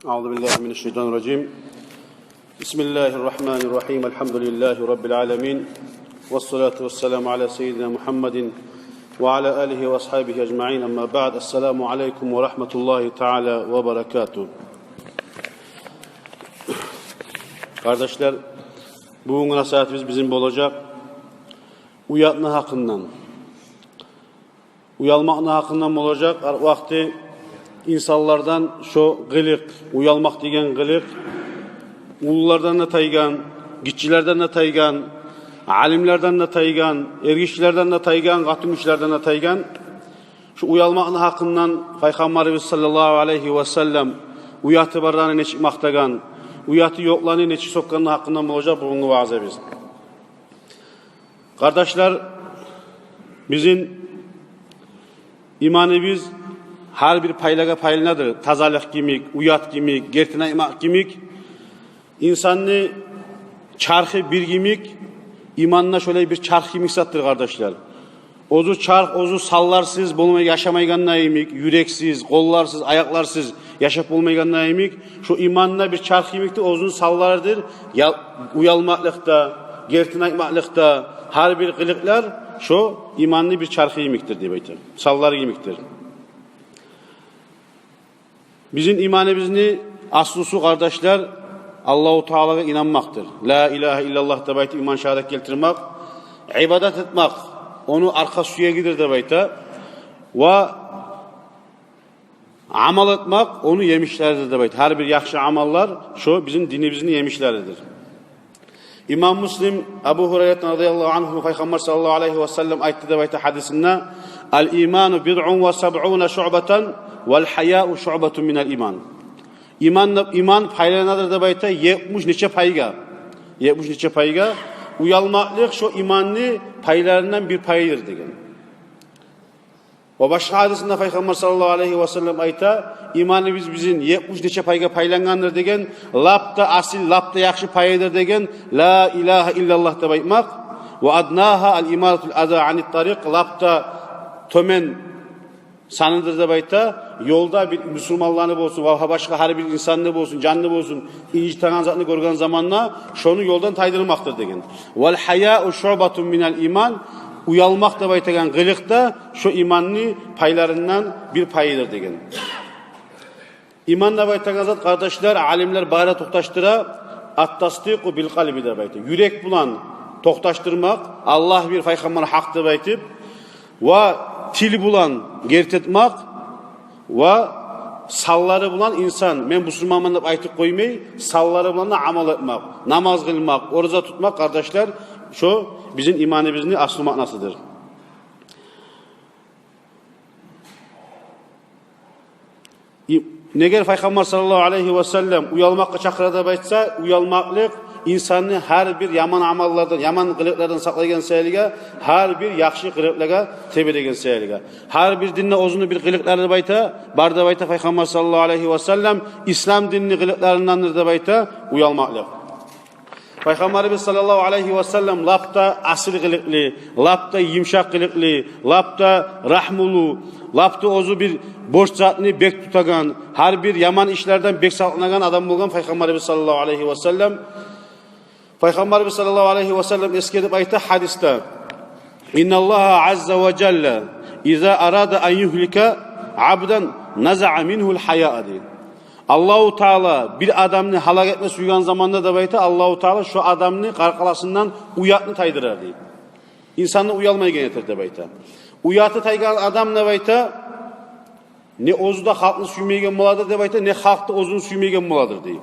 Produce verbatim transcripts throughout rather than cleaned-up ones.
أعوذ بالله من الشيطان الرجيم. بسم الله الرحمن الرحيم. الحمد لله رب العالمين. والصلاة والسلام على سيدنا محمد وعلى آله وأصحابه أجمعين. أما بعد. السلام عليكم ورحمة الله تعالى وبركاته. Къардашлар, бугюнгю насигьатыбыз бизин болажакъ уятны гьакъындан. Уялмакъны гьакъындан болажакъ. Гьар вакъти инсанлардан шо къылыкъ, уялмакъ деген къылыкъ уллулардан да тайгъан, гиччилерден де тайгъан, алимлерден де тайгъан, эргишилерден де тайгъан, къатынгишилерден де тайгъан. Шу уялмакъны гьакъындан Пайхаммарыбыз саллаллагьу алайгьи васаллам уяты барланы нечик макътагъан, уяты ёкъланы нечик сёкгени гьакъындан болажакъ бугюнгю ваазабыз. Къардашлар, бизин иманыбыз гьар бир пайлагъа пайланадыр. Тазалыкъ кимик, уят кимик, гертин айтмакъ кимик. Инсанны чархы бир кимик, иман да шолай бир чарх кимик затдыр, къардашлар. Оьзю чарх, оьзю санларсыз болмай, яшамайгъанда йимик, юрексиз, къолларсыз, аякъларсыз яшап болмайгъанда йимик, шо иман да бир чарх йимикдир, оьзюню санларыдыр. Я-, уялмакълыкъда, гертин айтмакълыкъда, гьар бир къылыкълар шо иманны бир чархы йимикдир деп айта, санлары йимикдир. Бизин иманыбызны аслусу, къардашлар, Аллагьу Таалагъа инанмакъдыр. Ла илагьа иллаллагь деп айтып, иман шагьадат гелтирмек, ибадат этмек ону аркъа сюегидир деп айта. Ва амал этмек ону емишлеридир деп айта. Гьар бир яхшы амаллар шо бизин динибизни емишлеридир. Имам Муслим Абу Гьурайратан радияллагьу ангьу, Пайхаммар саллаллагьу алайгьи васаллам айтды деп айта гьадисинде: «Ал-иману бидъун ва сабъуна шуъбатан, вал-гьаяу шуъбатун минал иман». Иман, иман пайланадыр деп айта етмиш нече пайгъа. Етмиш нече пайгъа. Уялмакълыкъ шо иманны пайларындан бир пайыдыр деген. Ва башгъа гьадисинде Пайхаммар саллаллагьу алайгьи васаллам айта: «Иманыбыз бизин етмиш нече пайгъа пайлангъандыр», – деген, лап да асил, лап да яхшы пайыдыр деген «Ла илагьа иллаллагь» деп айтмакъ. «Ва аднагьа ал-имататул аза анит тарикъ», лап да тёбен саныдыр деп айта, ёлда бир бусурманланы болсун, ва башгъа гьар бир инсанны болсун, жанны болсун, инжитеген затны гёрген заманда шону ёлдан тайдырмакъдыр деген. «Вал-гьаяу шуъбатун минал иман», уялмакъ деп айтагъан къылыкъ да шо иманны пайларындан бир пайыдыр деген. Иман деп айтагъан зат, къардашлар, алимлер бары токъташдыра, ат-тасдикъу бил-къалби деп айта. Юрек булан токъташдырмакъ, Аллагь бир, Пайхаммар гьакъ деп айтып, ва тил булан герти этмек, ва санлары булан инсан, мен бусурманман деп айтып къоймай, санлары булан да амал этмек, намаз къылмакъ, ораза тутмакъ, къардашлар, шо бизин иманыбызны аслу маънасыдыр. И-, негер Пайхаммар саллаллагьу алайгьи васаллам уялмакъгъа чакъыра деп айтса, уялмакълыкъ инсанны гьар бир яман амаллардан, яман къылыкълардан сакълайгъан саялыгъа, гьар бир яхшы къылыкълагъа тебереген саялыгъа. Гьар бир динде оьзюню бир къылыкълары деп айта, бар деп айта Пайхаммар саллаллагьу алайгьи васаллам, ислам динни къылыкъларындандыр деп айта уялмакълыкъ. Пайхаммарыбыз саллаллагьу алайгьи васаллам лап да асил къылыкълы, лап да йымышакъ къылыкълы, лап да рагьмулу, лап да оьзю бир борч затны бек тутагъан, гьар бир яман ишлерден бек сакъланагъан адам болгъан Пайхаммарыбыз саллаллагьу алайгьи васаллам. Пайхаммарыбыз саллаллагьу алайгьи васаллам эсгерип айта гьадисде: «Инналлагьа азза ва жалла иза арада ан югьлика абдан назаа мингьул-гьаяа», – дей. Аллагьу Таала бир адамны гьалак этме сюйген заманда деп айта, Аллагьу Таала шо адамны къаркъарасындан уятны тайдырар дей. Инсанны уялмайгъан этер деп айта. Уяты тайгъан адам деп айта, не оьзю де халкъны сюймейген боладыр деп айта, не халкъ да оьзюн сюймейген боладыр дей.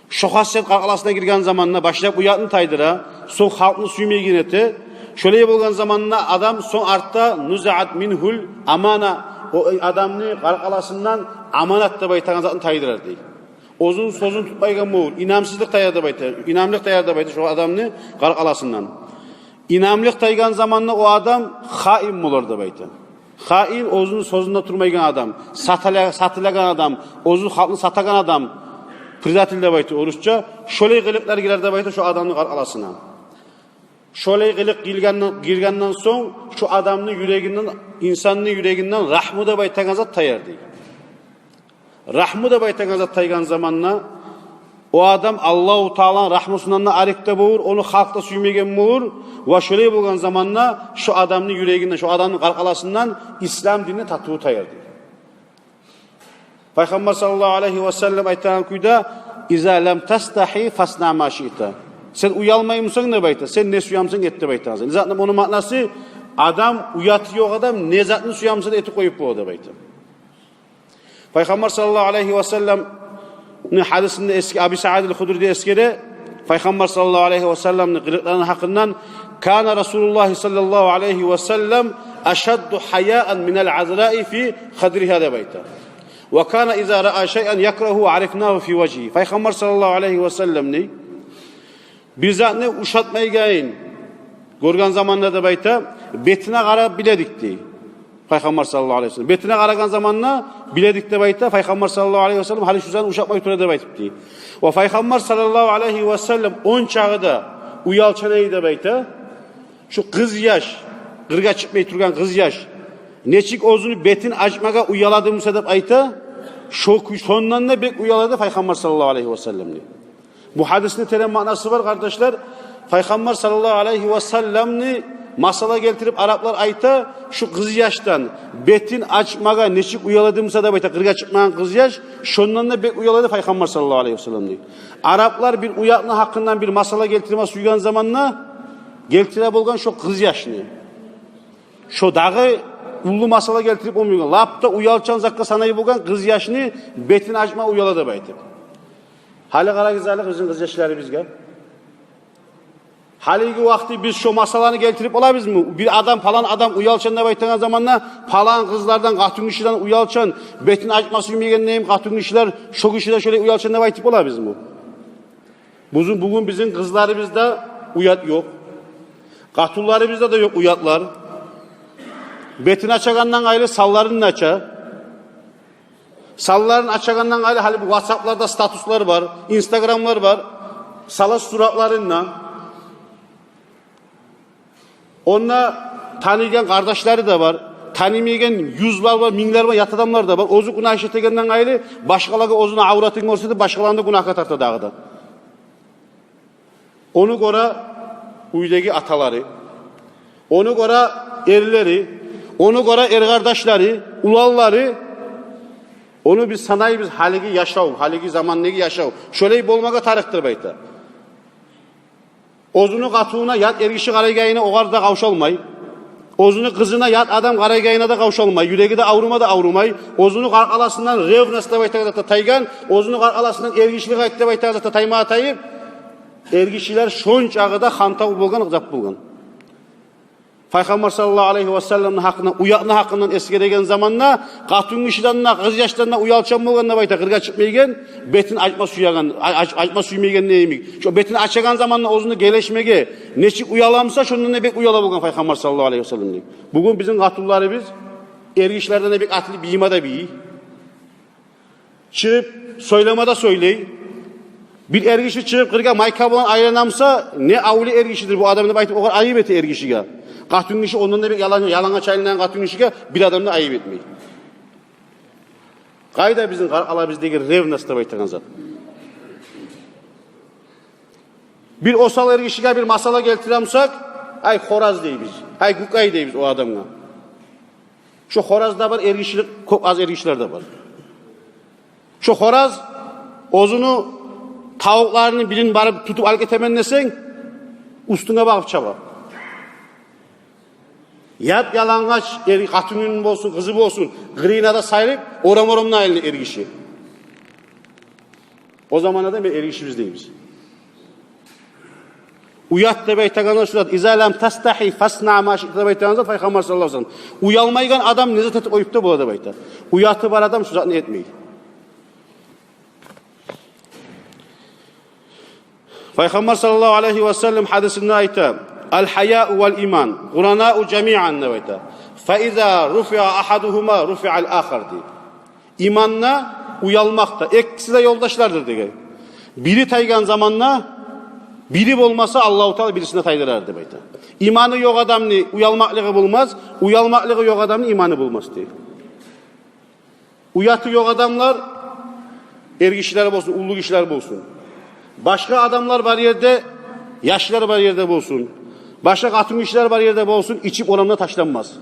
Шо хасият къаркъарасына гирген заманда башлап уятны тайдыра, сонг халкъны сюймейген эте. Шолай болгъан заманда адам сонг артда нузиат мингьул-амана, о адамны къаркъарасындан аманат деп айтагъан затны тайдырар дей. Оьзюню сёзюн тутмайгъан болур, инамсызлыкъ таяр деп айта, инамлыкъ таяр деп айта шо адамны къаркъарасындан. Инамлыкъ тайгъан заманда о адам хаин болар деп айта. Хаин, оьзюню сёзюнде турмайгъан адам, сатыла-, сатылагъан адам, оьзю халкъны сатагъан адам, предатель деп айта орусча. Шолай къылыкълар гирер деп айта шо адамны къаркъарасына. Шолай къылыкъ гиргенден, гиргенден сонг шо адамны юрегинден, инсанны юрегинден рагьму деп айтагъан зат таяр дей. Рагьму деп айтагъан зат тайгъан заманда, о адам Аллагьу Тааланы рагьмусундан да арекде болур, ону халкъ да сюймейген болур. Ва шолай болгъан заманда шо адамны юрегинден, шо адамны къаркъарасындан ислам динни татыву таяр, дей. Пайхаммар саллаллагьу алайгьи васаллам айтагъан кюйде: «Иза лам тастагьи фасна ма шиъта». Сен уялмаймысан деп айта, сен не сюемсен эт деп айтагъан. Затны муну маънасы: адам, уяты ёкъ адам не затны сюемсе де этип къоюп бола деп айта. Пайхаммар саллаллагьу алайгьи васалламны гьадисинде эсге-, Аби Саид аль-Худриде эсгере, Пайхаммар саллаллагьу алайгьи васалламны къылыкъларыны гьакъындан: «Кана Расулуллагь саллаллагьу алайгьи васаллам ашадду гьаяан минал азраи фи хадригьа», — деп айта. «Ва кана иза раа шайан якрагьу арифнагьу фи важгьи». Пайхаммар саллаллагьу алайгьи васалламны бир затны ушатмайгъанын гёрген заманда деп айта, бетине къарап биледик, дей. Пайхаммар саллаллагьу алайгьи васаллам бетине къарагъан заманда биледик деп айта, Пайхаммар саллаллагьу алайгьи васаллам гьали шу затны ушатмай тура деп айтып, дей. Ва Пайхаммар саллаллагьу алайгьи васаллам ончакъы да уялчан эди деп айта. Шу къыз яш, къыргъа чыкъмай тургъан къыз яш нечик оьзюню бетин ачмагъа уяла эди буса деп айта, шо кю-, шондан да бек уяла эди Пайхаммар саллаллагьу алайгьи васаллам, дей. Бу гьадисни терен маънасы бар, къардашлар. Пайхаммар саллаллагьу алайгьи васалламны масала гелтирип, араплар айта, шу къыз яшдан бетин ачмагъа нечик уяла эди буса деп айта, къыргъа чыкъмагъан къыз яш, шондан да бек уяла эди Пайхаммар саллаллагьу алайгьи васаллам, дей. Араплар бир уятны гьакъындан бир масала гелтирме сюйген заманда гелтире болгъан шо къыз яшны. Шо дагъы уллу масала гелтирип болмайгъан, лап да уялчан затгъа санай болгъан къыз яшны бетин ачма уяла деп айтып. Гьали къарагъыз гьали бизин къыз яшларыбызгъа. Гьалиги вакъти биз шо масаланы гелтирип болабызмы? Бир адам, палан адам уялчан деп айтагъан заманда, палан къызлардан, къатынгишиден уялчан, бетин ачма сюймейген дейим, къатынгишилер, шо гиши де шолай уялчан деп айтып болабызмы? Бизин, бугюн бизин къызларыбызда уят ёкъ. Къатынларыбызда да ёкъ уятлар. Бетин ачагъандан къайры санларын да ача. Санларын ачагъандан къайры гьали бу ватсапларда статуслар бар, инстаграмлар бар. Сала суратларын да. Онда таныйгъан къардашлары да бар, танымайгъан юзлер бар, минглер бар, ят адамлар да бар. Оьзю гюнагь иш этегенден къайры, башгъалагъа оьзюню авратын гёрсетип, башгъаланы да гюнагьгъа тарта дагъы да. Ону гёре уьйдеги аталары, ону гёре эрлери, ону гёре эркъардашлары, уланлары. Ону биз санайбыз гьалиги яшав, гьалиги замандагъы яшав. Шолай болмагъа тарыкъдыр деп айта. Оьзюню къатынына ят эргиши къарайгъанына огъар да къавшалмай. Оьзюню къызына ят адам къарайгъанына да къавшалмай. Юреги де аврума да аврумай. Оьзюню къаркъарасындан ревность деп айтагъан зат да тайгъан. Оьзюню къаркъарасындан эргишилик айт деп айтагъан зат да таймагъа тайып. Эргишилер шончакъы да хантав болгъан, зат болгъан. Пайхаммар саллаллагьу алайгьи васалламны гьакъындан, уятны гьакъындан эсгереген заманда, къатынгишиден де, къыз яшдан да уялчан болгъан деп айта, къыргъа чыкъмайгъан, бетин ачма сюеген, а-, ач-, ачма сюймейген не йимик. Шо бетин ачагъан заманда оьзюню гелешмеге нечик уяла буса, шондан да бек уяла болгъан Пайхаммар саллаллагьу алайгьи васаллам, дей. Бугюн бизин къатынларыбыз эргишилерден де бек атылып, бийиме де бийий. Чыгъып сёйлеме де сёйлей. Бир эргиши чыгъып къыргъа майка булан айлана буса, не авлия эргишидир бу адам деп айтып, огъар айып эте эргишиге. Къатынгиши ондан да бек ялан-, ялангач айланагъан къатынгишиге бир адам да айып этмей. Къайда бизин къаркъарабыздагъы ревность деп айтагъан зат? Бир осал эргишиге бир масала гелтире бусакъ, ай хораз дейбиз, ай гюкей дейбиз о адамгъа. Шо хораз да бар, эргишилик, кёп аз эргишилер де бар. Шо хораз оьзюню тавукъларыны бирин барып тутуп алып гетемен десенг, уьстюнге багъып чаба. Яп-ялангач эр, къатыны болсун, къызы болсун, къырыйына да сайрып, орам-орамдан айлана эргиши. О заманда да мен эргишибиз дейбиз. Уят деп айтагъан зат шу зат. «Иза лам тастагьи фасна ма шиъта» деп айтагъан зат Пайхаммар саллаллагьу алайгьи васаллам. Уялмайгъан адам не зат этип къоюп да бола деп айта. Уяты бар адам шу затны этмей. Пайхаммар саллаллагьу алайгьи васаллам гьадисинде айта: «Аль-гьаяу валь-иман къурана жамиан» деп айта. «Фа иза руфиа агьадугьума руфиаль-ахар» дей. Иман да, уялмакъ да, экиси де ёлдашлардыр деген. Бири тайгъан заманда бири болмаса, Аллагьу Таала бирисин де тайдырар деп айта. Иманы ёкъ адамны уялмакълыгъы болмас, уялмакълыгъы ёкъ адамны иманы болмас дей. Уяты ёкъ адамлар Эргишилер болсун, уллу гишилер болсун. Башгъа адамлар бар ерде, яшлар бар ерде болсун. Башгъа къатынгишилер бар ерде болсун, ичип орамда ташланмас.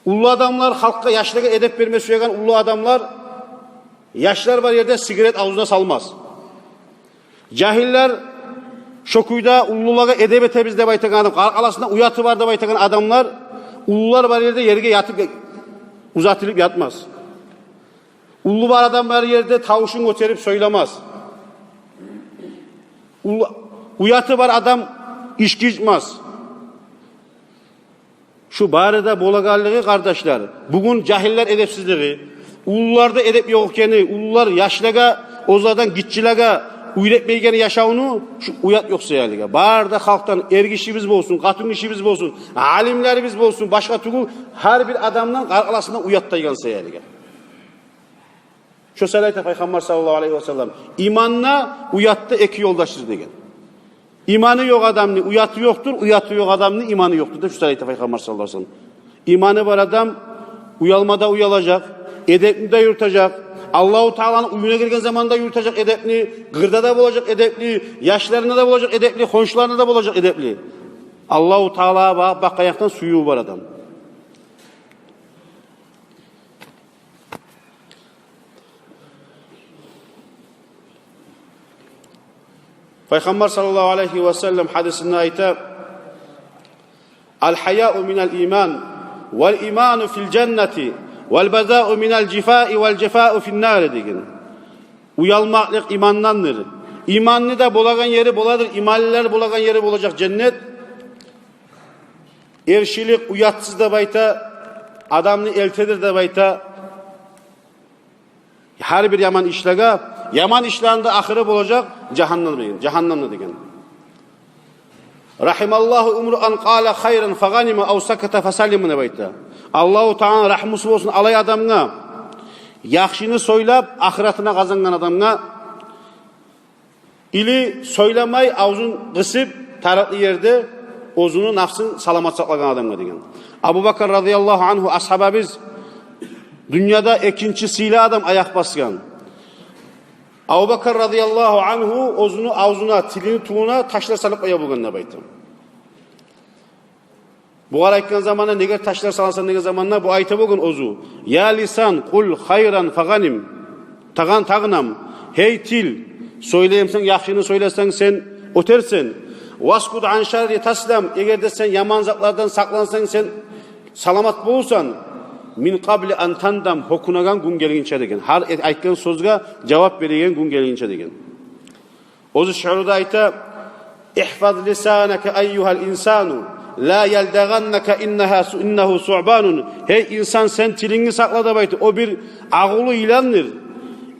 Уллу адамлар, халкъгъа, яшлагъа эдеп берме сюеген уллу адамлар, яшлар бар ерде сигарет авзуна салмас. Жагьиллер, шо кюйде уллулагъа эдеп этебиз деп айтагъан адам, къаркъарасында уяты бар деп айтагъан адамлар, уллулар бар ерде ерге ятып, узатылып ятмас. Уллу бар адам бар ерде тавушун гётерип сёйлемес. Уллу, уяты бар адам ички ичмес. Шу бары да болагъанлыгъы, къардашлар, бугюн жагьиллер эдепсизлиги, уллуларда эдеп ёкъ экени, уллулар яшлагъа, оьзлерден гиччилеге уьйретмейгени яшавну, шу уят ёкъ саялыгъа. Бары да халкъдан, эргишибиз болсун, къатынгишибиз болсун, алимлерибиз болсун, башгъа тюгюл, гьар бир адамдан къаркъарасында уят тайгъан саялыгъа. Шо саялы айта Пайхаммар саллаллагьу алайгьи васаллам: «Иман да, уят да эки ёлдашдыр», – деген. Иманы ёкъ адамны уяты ёкъдур, уяты ёкъ адамны иманы ёкъдур деп шо саялы айта Пайхаммар саллаллагьу алайгьи васаллам. Иманы бар адам уялма да уялажакъ, эдепни де юрютежек, Аллагьу Тааланы уьюне гирген заманда юрютежек эдепни, къырда да болажакъ эдепли, яшларына да болажакъ эдепли, хоншуларына да болажакъ эдепли. Аллагьу Таалагъа ба-, бакъгъан якъдан сюювю бар адам. Пайхаммар саллаллагьу алайгьи васаллам гьадисинде айта: «Ал-гьаяу минал иман, вал иману фил жаннати, вал гьаяу минал жафаи, вал жафау фин нари», – деген. Уялмакълыкъ имандандыр. Иманны да болагъан ери боладыр, иманлылар болагъан ери болажакъ женнет. Эршилик уятсыз деп айта, адамны элтедир деп айта. Гьар бир яман ишлеге, яман ишлени де ахыры болажакъ жагьаннам деген, жагьаннамда деген. «Рагьималлагьу имруан къала хайран фагъанима ав саката фасалима», – деп айта. Аллагьу Тааланы рагьмусу болсун алай адамгъа, яхшыны сёйлеп, ахыратына къазангъан адамгъа, или сёйлемей, авзун къысып, тарыкълы ерде оьзюню напсын саламат сакълагъан адамгъа деген. Абубакар разияллагьу ангьу асгьабабыз дюньяда экинчи сыйлы адам аякъ басгъан. Абубакар разияллагьу ангьу оьзюню авзуна, тилини тюбюне ташлар салып къоя болгъан деп айта. Бугъар айтгъан заманда, неге ташлар саласан деген заманда, бу айта болгъан оьзю: «Я лисан, къул хайран фагъаним, тагъан тагънам». Гьей тил, сёйлеймисен, яхшыны сёйлесенг, сен оьтерсен. «Васкут ан шарри таслам», эгер де сен яман затлардан сакълансанг, сен саламат болурсан. «Мин къабли ан тандам», гьёкюнеген гюн гелгинче деген. Гьар эт-, айтгъан сёзге жавап береген гюн гелгинче деген. Оьзю шиъруда айта: «Игьфаз лисанака айюгьал инсану, ла ялдагъаннака иннагьа су-, иннагьу суъбанун». Гьей инсан, сен тилингни сакъла деп айта, о бир агъулу йыландыр.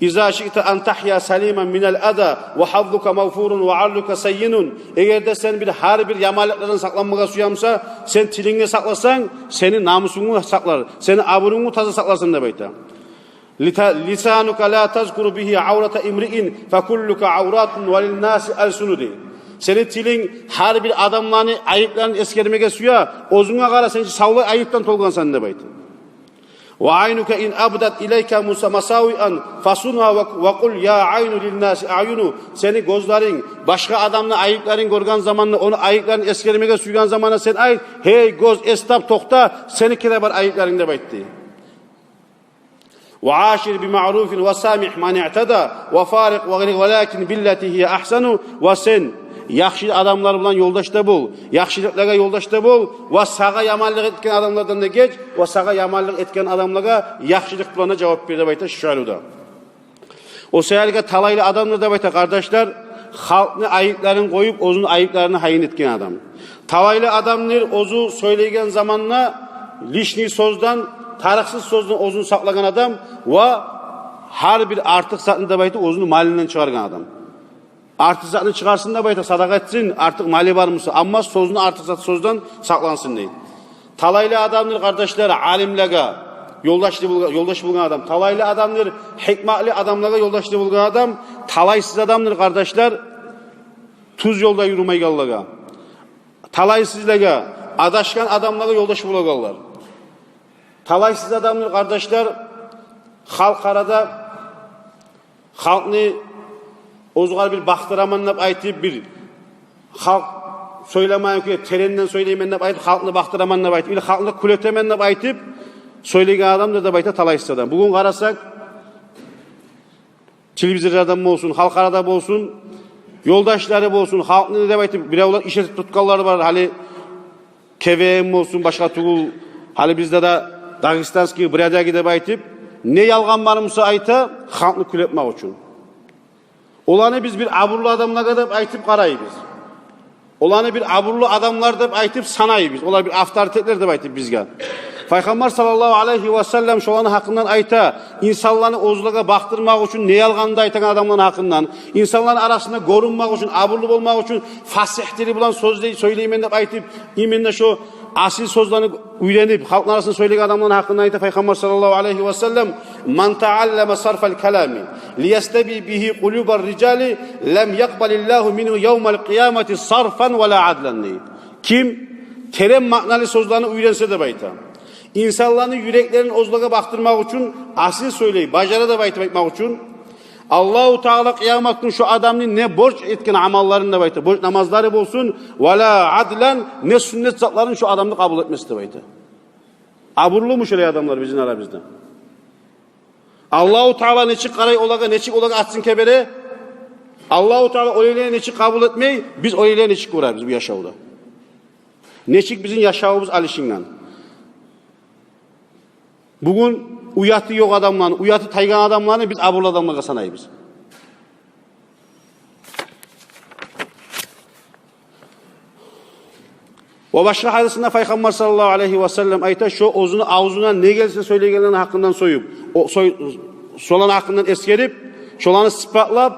«Иза шиъта ан тагья салиман минал аза, ва гьаззука магъфурун, ва арзука саййинун». Эгер де сен бир, гьар бир яманлыкълардан сакъланмагъа сюемисен, сен тилингни сакъласанг, сени намусунгну сакълар, сени абурунгну таза сакъларсан деп айта. «Лита-, лисанука ла тазкуру бигьи аврата имриин, факуллука авратун ва линнаси алсуну», – дей. Сени тилинг гьар бир адамланы айыпларын эсгермеге сюе, оьзюнге къара, сен чи савлай айыпдан толгъансан деп айта. «Ва айнука ин абдат илайка муса-, масавиан, фасунугьа ва, ва къул я айну линнаси аъюну». Сени гёзлеринг башгъа адамны айыпларын гёрген заманда, ону айыпларын эсгермеге сюйген заманда сен айт: «Гьей гёз, эс тап, токъта, сеники де бар айыпларынг», – деп айт дей. «Ва ашир би маъруфин ва самигь ман иътада, ва фарикъ ва гъир, валакин биллати гьия агьсану». Ва сен яхшы адамлар булан ёлдаш да бол, яхшылыкълагъа ёлдаш да бол, ва сагъа яманлыкъ этген адамлардан да геч, ва сагъа яманлыкъ этген адамлагъа яхшылыкъ булан да жавап бер деп айта шу шиъруда. О саялыгъа талайлы адамдыр деп айта, къардашлар, халкъны айыпларын къоюп, оьзюню айыпларына гьайын этген адам. Талайлы адамдыр оьзю сёйлейген заманда лишний сёзден, тарыкъсыз сёзден оьзюн сакълагъан адам ва гьар бир артыкъ затны деп айта оьзюню малындан чыгъаргъан адам. Артыкъ затны чыгъарсын деп айта, садакъа этсин, артыкъ малы бар буса, амма сёзню, артыкъ зат сёзден сакълансын дей. Талайлы адамдыр, къардашлар, алимлеге ёлдаш болгъа-, ёлдаш болгъан адам. Талайлы адамдыр гьикматлы адамлагъа ёлдаш болгъан адам. Талайсыз адамдыр, къардашлар, тюз ёлда юрюмейгенлеге, талайсызлагъа, адашгъан адамлагъа ёлдаш болагъанлар. Талайсыз адамдыр, къардашлар, халкъ арада Халкъны оьзюгер бир бакъдыраман деп айтып, бир халкъ сёйлемейген кюйде теренден сёйлеймен деп айтып, халкъны бакъдыраман деп айтып, или халкъны кюлетемен деп айтып сёйлейген адам да деп айта талайсыз адам. Бугюн къарасакъ, телевизорлардан болсун, халкъ арада болсун, ёлдашлары болсун, халкъны деп айтып, биревлер иш этип тутгъанлар бар, гьали К В М болсун, башгъа тюгюл, гьали бизде де дагестанский бродяги деп айтып, не ялгъан бар буса айта, халкъны кюлетмек учун. Оланы биз бир абурлу адамлар деп айтып къарайбыз. Оланы бир абурлу адамлар деп айтып санайбыз. Олар бир авторитетлер деп айтып бизге. Пайхаммар саллаллагьу алайгьи ва саллам шоланы гьакъындан айта, инсанланы оьзлеге бакъдырмакъ учун не ялгъанны да айтагъан адамланы гьакъындан, инсанланы арасында гёрюнмек учун, абурлу болмакъ учун фасигь тили булан сёзлей, сёйлеймен деп айтып, именно шо асил сёзлени уьйренип, халкъны арасында сёйлейген адамланы гьакъындан айта Пайхаммар саллаллагьу алайгьи ва саллам: «Ман тааллама сарфал калами лиястаби бигьи къулубар рижали, лам якъбалиллагьу мингьу явмал къиямати сарфан ва ла адлан», — дей. Ким терен маъналы сёзлени уьйренсе деп айта, инсанланы юреклерин оьзлеге бакъдырмакъ учун асил сёйлей, бажара деп айтып айтмакъ учун, Аллагьу Таала къыямат гюн шо адамны не борч этген амалларын деп айта, борч намазлары болсун, ва ла адлан, не сюннет затларын шо адамны къабул этмес деп айта. Абурлуму шолай адамлар бизин арабызда? Аллагьу Таала нечик къарай олагъа, нечик олагъа оценка бере? Аллагьу Таала олайланы нечик къабул этмей, биз олайланы нечик гёребиз бу яшавда? Нечик бизин яшавубуз алышынгъан? Бугюн уяты ёкъ адамланы, уяты тайгъан адамланы биз абурлу адамлагъа санайбыз. Ва башгъа гьадисинде Пайхаммар саллаллагьу алайгьи ва саллам айта, шо оьзюню авзуна не гелсе сёйлейгенлени гьакъындан союп, о, сой-, шоланы гьакъындан эсгерип, шоланы сыпатлап,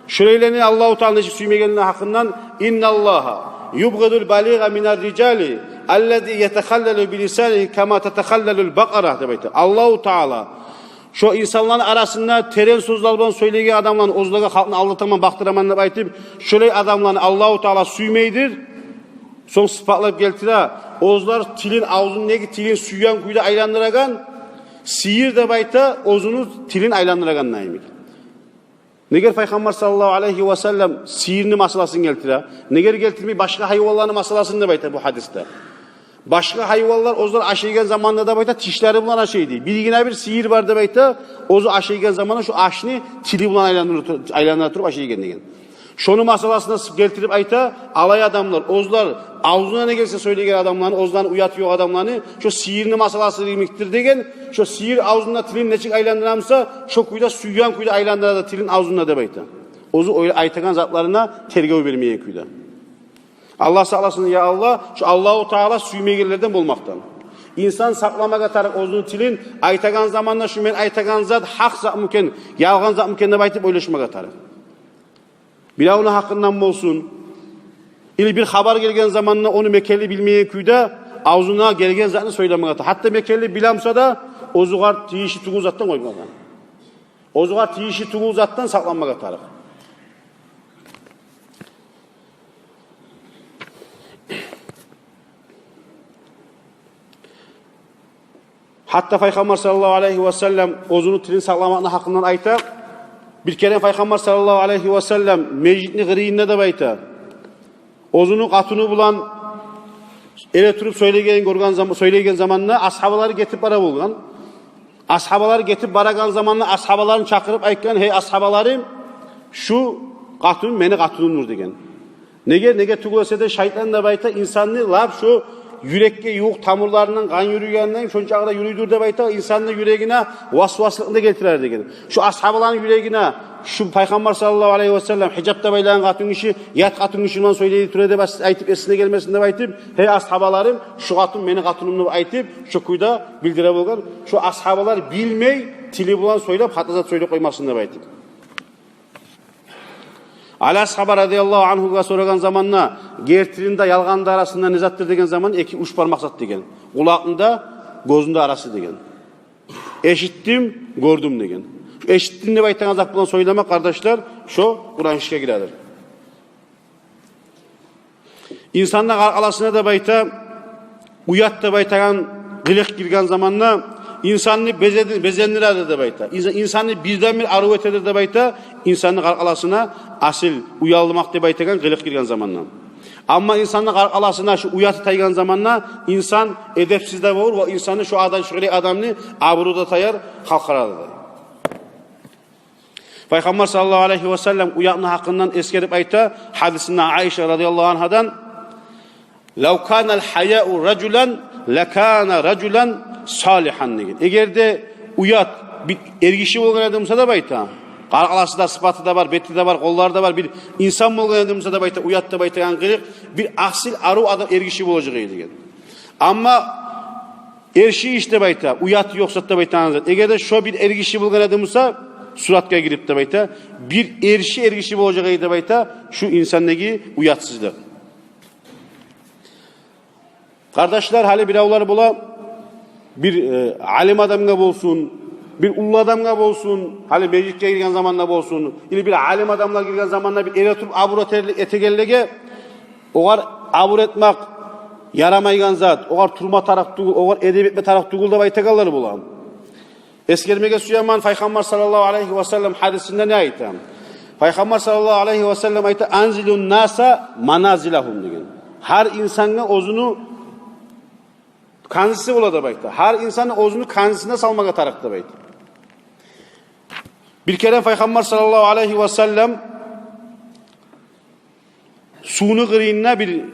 шолайланы Аллагьу Таала нечик сюймейгенлени гьакъындан: «Инналлагьа юбгъидул балигъа минар рижали аллази ятахаллалу билисанигьи кама татахаллалул бакъара», — деп айта. Аллагьу Таала шо инсанланы арасында терен сёзлер булан сёйлейген адамланы, оьзлеге халкъны алдатаман, бакъдыраман деп айтып, шолай адамланы Аллагьу Таала сюймейдир. Сонг сыпатлап гелтире, оьзлер тилин, авзундагъы тилин сюйген кюйде айландырагъан, сыйыр деп айта, оьзюню тилин айландырагъан йимик. Негер Пайхаммар саллаллагьу алайгьи ва саллам сыйырны масъаласын гелтире? Негер гелтирмей башгъа гьайванланы масъаласын деп айта бу гьадисде? Башгъа гьайванлар оьзлер ашайгъан заманда деп айта, тишлери булан ашайды. Биргине бир сыйыр бар деп айта, оьзю ашайгъан заманда шо ашны тили булан айландыра тур-, айландыра туруп ашайгъан деген. Шону масъаласын да гелтирип айта, алай адамлар, оьзлер авзуна не гелсе сёйлейген адамланы, оьзлени уяты ёкъ адамланы, шо сыйырны масъаласы йимикдир деген, шо сыйыр авзунда тилин нечик айландыра буса, шо кюйде, сюйген кюйде айландыра да тилин авзунда деп айта. Оьзю олай айтагъан затларына тергев бермейген кюйде. Аллагь сакъласын, я Аллагь, шо Аллагьу Таала сюймейгенлерден болмакъдан. Инсан сакъламагъа тарыкъ оьзюню тилин, айтагъан заманда шо мен айтагъан зат гьакъ затмы экен, ялгъан затмы экен деп айтып ойлашмагъа тарыкъ. Биревню гьакъындан болсун, или бир хабар гелген заманда ону мекенли билмейген кюйде авзуна гелген затны сёйлемеге тарыкъ. Гьатта мекенли биле буса да, оьзюгер тийишли тюгюл затдан къоймагъа. Оьзюгер тийишли тюгюл затдан сакъланмагъа тарыкъ. Гьатта Пайхаммар саллаллагьу алайгьи ва саллам оьзюню тилин сакъламакъны гьакъындан айта. Бир керен Пайхаммар саллаллагьу алайгьи ва саллам межитни къырыйында деп айта, оьзюню къатыны булан эретуруп сёйлейгенин гёрген зам-, сёйлейген заманда асгьабалары гетип бара болгъан. Асгьабалар гетип барагъан заманда асгьабаларын чакъырып айтгъан: «Гьей асгьабаларым, шу къатын мени къатынымдыр», — деген. Неге, неге тюгюл эсе де, шайтан деп айта инсанны лап шо юрекге ювукъ тамурларындан къан юрюйгенден, шончакъы да юрюйдюр деп айта, инсанны юрегине васваслыкъны гелтирер деген. Шо асгьабаланы юрегине, шу Пайхаммар саллаллагьу алайгьи ва саллам гьижап да байлагъан къатынгиши ят къатынгиши булан сёйлей тура деп ас-, айтып эсине гелмесин деп айтып, «Гьей асгьабаларым, шу къатын мени къатынымдыр», — деп айтып, шо кюйде билдире болгъан. Шо асгьабалар билмей, тили булан сёйлеп, хата зат сёйлеп къоймасын деп айтып. Али асгьаба радияллагьу ангьугъа сорагъан заманда, гертини де, ялгъанны да арасында не затдыр деген заман, эки уьч бармакъ зат деген. Къулакъны да, гёзню де арасы деген. Эшитдим, гёрдюм деген. Шу эшитдим деп айтагъан зат булан сёйлемек, къардашлар, шо къурайышгъа гиредир. Инсанны къаркъарасына деп айта, уят деп айтагъан къылыкъ гирген заманда, Инсанны безеди-, безендиреди деп айта. Инса-, инсанны бирден-бир арив этеди деп айта. Инсанны къаркъарасына асил уялмакъ деп айтагъан къылыкъ гирген заманда. Амма инсанны къаркъарасына шу уяты тайгъан заманда инсан эдепсиз де болур, ва инсанны шу адам, шу къылыкъ адамны абуру да таяр, халкъ арада да. Пайхаммар саллаллагьу алайгьи васаллам уятны гьакъындан эсгерип айта, гьадисинде Айша радияллагьу ангьадан: «Лав канал гьаяу ражулан, лакана ражулан салигьан», – деген. Эгер де уят бир эргиши болгъан эди буса деп айта, къаркъарасы да, сыпаты да бар, бети де бар, къоллары да бар бир инсан болгъан эди буса деп айта, уят деп айтагъан къылыкъ бир асил, арив адам, эргиши болажакъ эди деген. Амма эрши иш деп айта, уяты ёкъ зат деп айтагъан зат. Эгер де шо бир эргиши болгъан эди буса, суратгъа гирип деп айта, бир эрши эргиши болажакъ эди деп айта шу инсандагъы уятсызлыкъ. Къардашлар, гьали биревлер бола, бир, э, алим адамгъа болсун, бир уллу адамгъа болсун, гьали межитге гирген заманда болсун, или бир алим адамлар гирген заманда бир эретуруп абур этер-, этегенлеге, огъар абур этмек ярамайгъан зат, огъар турма тарыкъ тюгюл, огъар эдеп этме тарыкъ тюгюл деп айтагъанлар бола. Эсгермеге сюемен, Пайхаммар саллаллагьу алайгьи васаллам гьадисинде не айта? Пайхаммар саллаллагьу алайгьи васаллам айта: «Анзилун наса маназилагьум», – деген. Гьар инсангъа оьзюню канзиси бола деп айта. Гьар инсанны оьзюню канзисине салмагъа тарыкъ деп айта. Бир керен Пайхаммар саллаллагьу алайгьи васаллам сувну къырыйында бир,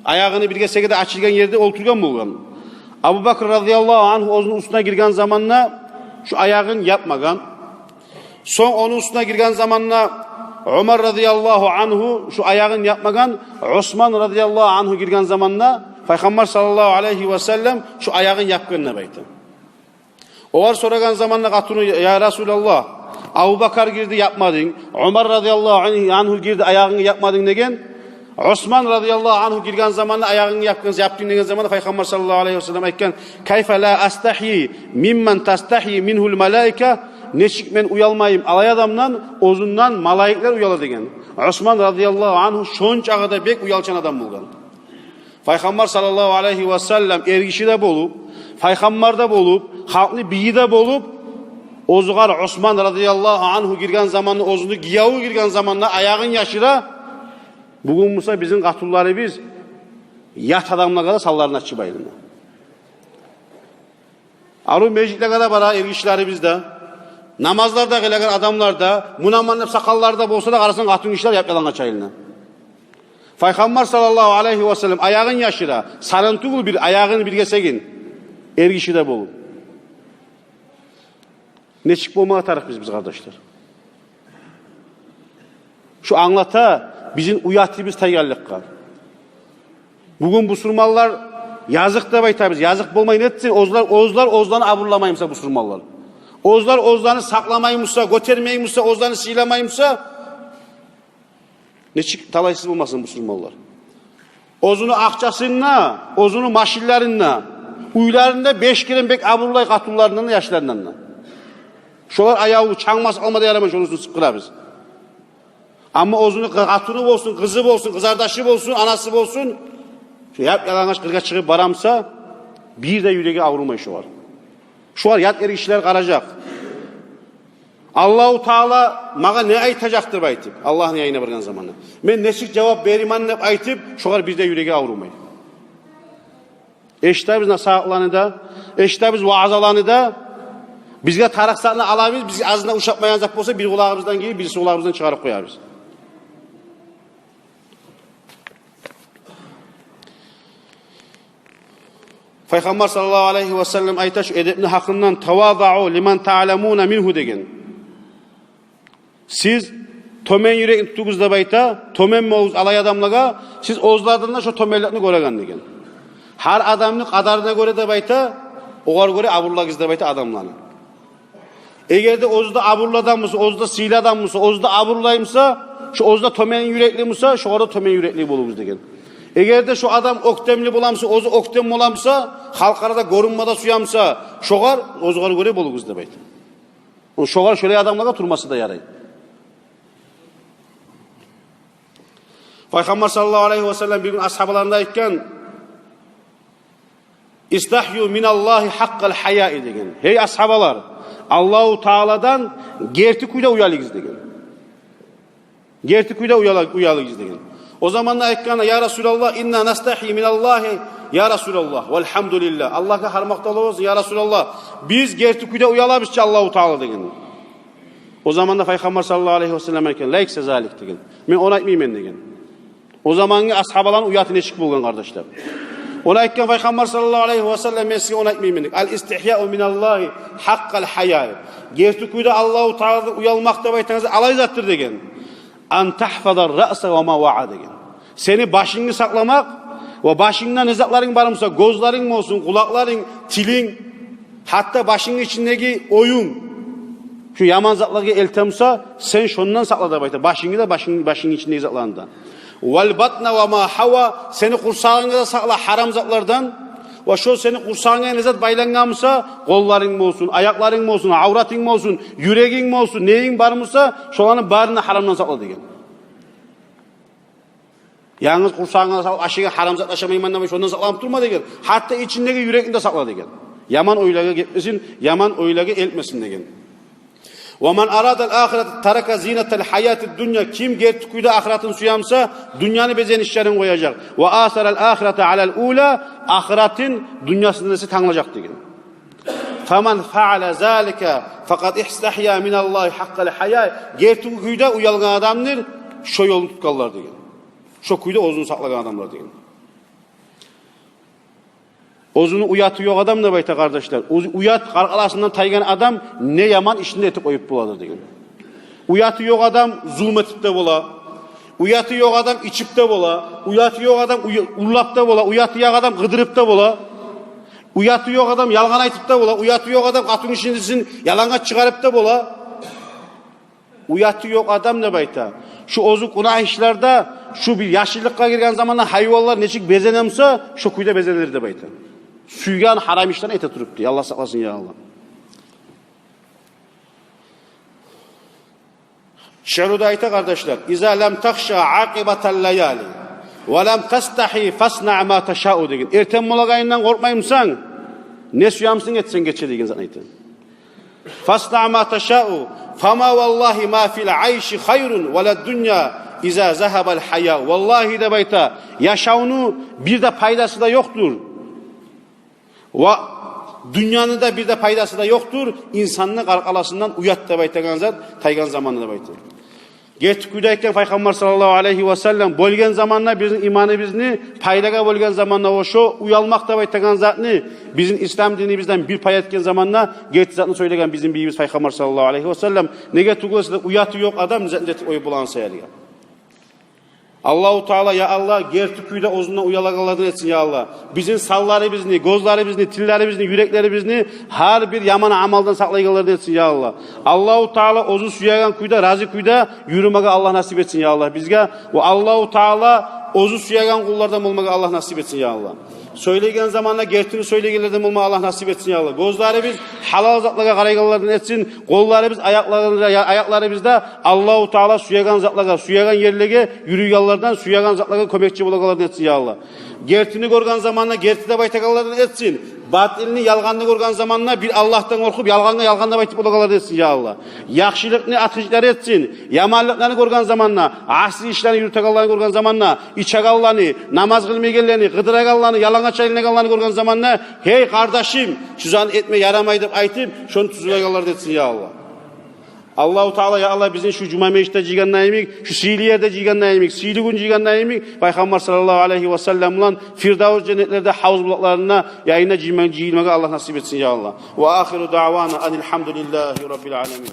аягъыны бир гесеги де ачылгъан ерде олтургъан болгъан. Абубакр радияллагьу ангьу оьзюню уьстюне гирген заманда шу аягъын япмагъан. Сонг ону уьстюне гирген заманда Умар радияллагьу ангьу шу аягъын япмагъан. Осман радияллагьу ангьу гирген заманда Пайхаммар саллаллагьу алайгьи васаллам шу аягъын япгъан деп айта. Огъар сорагъан заманда къатыны: «Я Расулаллагь, Абубакар гирди, япмадынг, Умар радияллагьу ан-, ангьу гирди, аягъынгны япмадынг», – деген. Осман радияллагьу ангьу гирген заманда аягъынгны япгъан, япдынг деген заманда Пайхаммар саллаллагьу алайгьи васаллам айтгъан: «Кайфа ла астагьйи мимман тастагьйи мингьул малаика?» Нечик мен уялмайым алай адамдан, оьзюнден малайиклер уяла деген. Осман радияллагьу ангьу шончакъы да бек уялчан адам болгъан. Пайхаммар саллаллагьу алайгьи васаллам эргиши де болуп, пайхаммар да болуп, халкъны бийи де болуп, оьзюгер Осман радияллагьу ангьу гирген заманда, оьзюню гиеви гирген заманда аягъын яшыра. Бугюн буса бизин къатынларыбыз ят адамлагъа да санларын ачып айлана. Арив межитлеге де бара эргишилерибиз де, намазлар да къылагъан адамлар да, мунаман деп сакъаллары да болса да, къарасанг, къатынгишилер яп-ялангач айлана. Пайхаммар саллаллагьу алайгьи васаллам аягъын яшыра, санын тюгюл бир, аягъын бир гесегин, эргиши де болуп. Нечик болмагъа тарыкъбыз биз, къардашлар? Шу англата бизин уятыбыз тайгъанлыкъгъа. Бугюн бусурманлар языкъ деп айтабыз. Языкъ болмай не этсин? Оьзлер, оьзлер оьзлени абурламаймуса бусурманлар, оьзлер оьзлени сакъламаймуса, гётермеймусе, оьзлени сыйламаймуса, нечик талайсыз болмасын бусурманлар? Оьзюню акъчасында, оьзюню машинлеринде, уьйлеринде беш керен бек абурлай къатынларындан да, яшларындан да. Шолар аявлу, чангмас алма да ярамай, шону уьстюн сыпкъырабыз. Амма оьзюню къы-, къатыны болсун, къызы болсун, къызардашы болсун, анасы болсун, шо яп-ялангач къыргъа чыгъып барамуса, бир де юреги аврумай шогъар. Шогъар ят эргишилер къаражакъ. Аллагьу Таала магъа не айтажакъ деп айтып, Аллагьны янына баргъан заманда мен нечик жавап беремен деп айтып, шогъар бир де юреги аврумай. Эшитебиз насигьатланы да, эшитебиз ваазаланы да. Бизге тарыкъ затны алабыз, бизге азына ушатмайгъан зат болса, бир къулагъыбыздан гирип, бириси къулагъыбыздан чыгъарып къоябыз. Пайхаммар саллаллагьу алайгьи васаллам айта шу эдепни гьакъындан: «Тавадагьу лиман тагьламуна мингьу», – деген. Сиз тёмен юрекни тутугъуз деп айта, тёмен болугъуз алай адамлагъа, сиз оьзлерден де шо тёменликни гёреген деген. Гьар адамны къадарына гёре деп айта, огъар гёре абурлагъыз деп айта адамланы. Эгер де оьзю де абурлу адам буса, оьзю де сыйлы адам буса, оьзю де абурлай буса, шо оьзю де тёмен юрекли буса, шогъар да тёмен юрекли болугъуз деген. Эгер де шо адам оьктемли бола буса, оьзю оьктем бола буса, халкъ арада гёрюнме де сюе буса, шогъар, оьзюгер гёре болугъуз деп айта. Шогъар, шолай адамлагъа турмаса да ярай. Пайхаммар саллаллагьу алайгьи васаллам бир гюн асгьабаларына айтгъан: «Истахью миналлагьи хьакъкъал хьаяи» деген. Гьей асгьабалар, Аллагьу Тааладан герти кюйде уялыгъыз деген. Герти кюйде уяла-, уялыгъыз деген. О заманда айтгъан: «Я Расулаллагь, инна настахьи миналлагьи, я Расулаллагь, валхьамдулиллагь. Аллагьгъа гьар макътавлар болсун, я Расулаллагь. Биз герти кюйде уялабыз чы Аллагьу Тааладан» деген. О заманда Пайхаммар саллаллагьу алайгьи васаллам айтгъан: «Лайса залик» деген. «Мен ону айтмайман» деген. О замангъы асгьабаланы уяты нечик болгъан, къардашлар? Ону айтгъан Пайхаммар саллаллагьу алайгьи васаллам: «Мен сизге ону айтмайман» деген. «Ал истихьяу миналлагьи хьакъкъал хьаяи». Герти кюйде Аллагьу Тааладан уялмакъ деп айтагъан зат алай затдыр деген. «Ан тахфазар раъса ва ма ваа» деген. Сени башынгны сакъламакъ ва башынгда не затларынг бар буса, гёзлеринг болсун, къулакъларынг, тилинг, гьатта башынгны ичиндеги оюнг, шу яман затлагъа элте буса, сен шондан сакъла деп айта. Башынгны да, башынг-, башынгны ичиндеги затланы да. «Вал батна ва ма хьава», сени къурсагъынгны да сакъла гьарам затлардан. Ва шо сени къурсагъынга не зат байлангъан буса, къолларынг болсун, аякъларынг болсун, авратынг болсун, юрегинг болсун, нейинг бар буса, шоланы барын да гьарамдан сакъла деген. Янгыз къурсагъынга салып, ашайгъан гьарам зат ашамайман деп, шондан сакъланып турма деген. Гьатта ичиндеги юрекни де сакъла деген. Яман ойлагъа гетмесин, яман ойлагъа элтмесин деген. «Ва ман арадал ахирата тарака зинатал хьаятид дунья». Ким герти кюйде ахыратын сюе буса, дюньяны безенишлерин къояжакъ. «Ва асарал ахирата алал ула», ахыратын дюньясындан эсе танглажакъ деген. «Фаман фаала залика факъад истахья миналлагьи хьакъкъал хьаяи». Герти кюйде уялгъан адамдыр шо ёлну тутгъанлар деген. Шо кюйде оьзюн сакълагъан адамлар деген. Оьзюню уяты ёкъ адам деп айта, къардашлар. Оьзю уят къаркъарасындан тайгъан адам не яман ишни де этип къоюп боладыр деген. Уяты ёкъ адам зулму этип де бола. Уяты ёкъ адам ичип де бола. Уяты ёкъ адам уй-, урлап да бола. Уяты ёкъ адам къыдырып да бола. Уяты ёкъ адам ялгъан айтып да бола. Уяты ёкъ адам къатынгишисин ялангач чыгъарып да бола. Уяты ёкъ адам деп айта. Шу оьзю гюнагь ишлерде, шу бир яшыллыкъгъа гирген заманда гьайванлар нечик безене буса, шо кюйде безенер деп айта. Сюйген гьарам ишлени эте туруп дей. Аллагь сакъласын, я Аллагь. Шиъруда айта, къардашлар: «Иза лам тахша акъибатал лаяли ва лам тастахьи фаснаъ ма ташаъу» деген. Эртен болагъанындан къоркъмаймысан, не сюе бусанг эт сен гече деген затны айта. «Фаснаъ ма ташаъу, фама валлагьи ма фил айши хайрун валад дунья иза загьабал хьаяу». Валлагьи деп айта, яшавну бир де пайдасы да ёкъдур. Ва дюньяны да бир де пайдасы да ёкъдур, инсанны къаркъарасындан уят деп айтагъан зат тайгъан заманда деп айта. Герти кюйде айтгъан Пайхаммар саллаллагьу алайгьи ва саллам, бёлген заманда бизин иманыбызны, пайлагъа бёлген заманда, о шо уялмакъ деп айтагъан затны бизин ислам динибизден бир пай этген заманда, герти затны сёйлеген бизин бийибиз Пайхаммар саллаллагьу алайгьи ва саллам. Неге тюгюл эсе де, уяты ёкъ адам затны этип къоюп болагъан саялы. Аллагьу Таала, я Аллагь, герти кюйде оьзюнден уялагъанлардан этсин, я Аллагь. Бизин санларыбызны, гёзлерибизни, тиллерибизни, юреклерибизни гьар бир яман амалдан сакълайгъанлардан этсин, я Аллагь. Аллагьу Таала оьзю сюеген кюйде, рази кюйде юрюмеге Аллагь насип этсин, я Аллагь, бизге. Ва Аллагьу Таала оьзю сюеген къуллардан болмагъа Аллагь насип этсин, я Аллагь. Сёйлейген заманда гертини сёйлейгенлерден болмагъа Аллагь насип этсин, я Аллагь. Гёзлерибиз гьалал затлагъа къарайгъанлардан этсин, къолларыбыз, аякъларыбыз, аякъларыбыз да Аллагьу Таала сюеген затлагъа, сюеген ерлеге юрюйгенлерден, сюеген затлагъа кёмекчи болагъанлардан этсин, я Аллагь. Гертини гёрген заманда герти деп айтагъанлардан этсин. Батилни, ялгъанны гёрген заманда бир Аллагьдан къоркъуп, ялгъангъа ялгъан деп айтып болагъанлардан этсин, я Аллагь. Яхшылыкъны ачгъычлары этсин. Яманлыкъланы гёрген заманда, асси ишлени юрютегенлени гёрген заманда, ичегенлени, намаз къылмайгъанланы, къыдырагъанланы, ялангач айланагъанланы гёрген заманда: «Гьей, къардашым, шу затны этме ярамай», — деп айтып, шону тюзлейгенлерден этсин, я Аллагь. Аллагьу Таала, я Аллагь, бизин шу жума межитде жыйгъанда йимик, шу сыйлы ерде жыйгъанда йимик, сыйлы гюн жыйгъанда йимик, Пайхаммар саллаллагьу алайгьи ва саллам булан Фирдавс женнетлерде гьавуз булакъларында янына жыйма-, жыйылмагъа Аллагь насип этсин, я Аллагь. Ва ахиру даъвана анил хьамдулиллагьи раббил аламин.